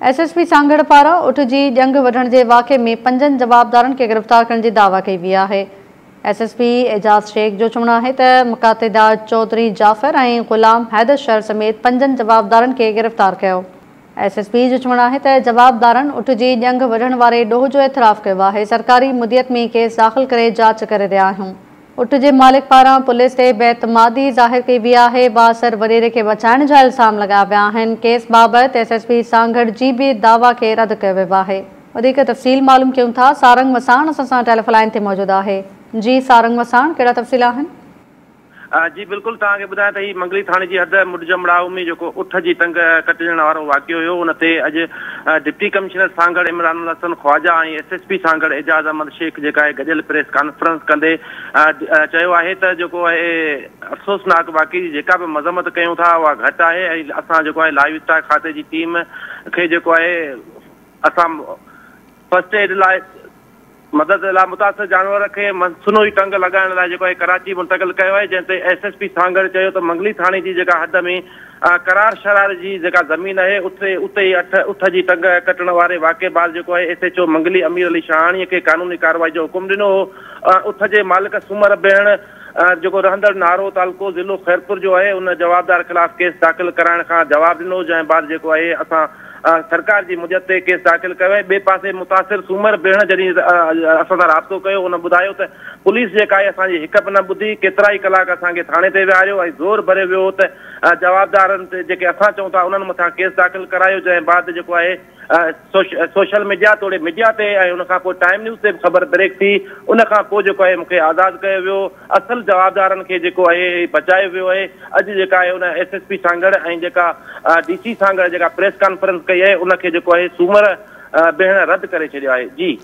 S S P Sanghar पारां उठ जी ॼंग वढण जे वाक़िए में 5 जवाबदारनि खे गिरफ़्तार करण जी दावा कई वई आहे। S S P Ejaz Shaikh जो चवणु आहे त मुकातेदार चौधरी जाफ़र ऐं ग़ुलाम हैदर शहर समेत 5 जवाबदारनि खे गिरफ़्तार कयो। एस एस पी जो चवणु आहे त जवाबदारनि उठ जी ॼंग वढण वारे ॾोह जो एतिराफ़ कयो आहे। सरकारी मुदियत में केस दाख़िल करे जांच करे रहिया आहियूं। उठ जे मालिक पारां पुलिस ते बेतमादी ज़ाहिर कई वई आहे। बासर वडेरे खे बचाइण जा इल्ज़ाम लॻाया विया आहिनि। केस बाबति एस एस पी सांगड़ जी बि दावा खे रद्द कयो वियो आहे। वधीक तफ़सील मालूम कयूं था। सारंग वसाण असां सां टेलीफोन लाइन ते मौजूदु आहे। जी सारंग वसाण, कहिड़ा तफ़सील आहिनि? जी बिल्कुलु, तव्हांखे ॿुधायां त हीअ मंगली थाणे जी हद मुडजमड़ाऊ में जेको उठ जी टंग कटिजण वारो वाक़ियो हुयो, उन ते अॼु deputy commissioner Sanghar Imran Hasan Khawaja ऐं S S P Sanghar Ejaz Ahmed Shaikh जेका आहे गॾियल प्रेस कॉन्फ्रेंस कंदे चयो आहे त जेको आहे अफ़सोसनाक वाक़िए जी जेका बि मज़म्मत कयूं था उहा घटि आहे ऐं असां जेको आहे लाइव स्टॉक खाते जी टीम खे जेको आहे असां फर्स्ट एड लाइ मदद लाइ मुतासिर जानवर खे मसनूई टंग लॻाइण लाइ जेको आहे कराची मुंतकिल कयो आहे। जंहिं ते एस एस पी सांगड़ चयो त मंगली थाणे जी जेका हद में करार शरार जी जेका ज़मीन आहे उते उते ई उठ जी टंग कटण वारे वाक़िए बाद जेको आहे S H O Mangli Amir Ali शाहणीअ खे कानूनी कार्रवाई जो हुकुम ॾिनो हो। उठ जे मालिक सुमर भेण जेको रहंदड़ नारो तालुको ज़िलो ख़ैरपुर जो आहे उन जवाबदार ख़िलाफ़ केस दाख़िल कराइण खां जवाब ॾिनो, जंहिं बाद जेको आहे असां सरकार जी मुदत ते केस दाख़िल कयो आहे। ॿिए पासे मुतासिर सुमर भेण जॾहिं असां सां राब्तो कयो, उन ॿुधायो त पुलिस जेका आहे असांजी हिकु बि न ॿुधी, केतिरा ई कलाक असांखे थाणे ते विहारियो ऐं ज़ोर भरे वियो त जवाबदारनि ते जेके असां चऊं था उन्हनि मथां केस दाख़िल करायो। जंहिं बाद जेको आहे सोशल मीडिया तोड़े मीडिया ते ऐं उन खां पोइ टाइम न्यूज़ ते बि ख़बर ब्रेक थी, उन खां पोइ जेको आहे मूंखे आज़ादु कयो वियो, असुल जवाबदारनि खे जेको आहे बचायो वियो आहे। अॼु जेका आहे उन एस एस पी सांगड़ ऐं जेका डी सी सांगड़ जेका प्रेस कॉन्फ्रेंस कई आहे उनखे जेको आहे सूमर भेण रद्द करे छॾियो आहे। जी।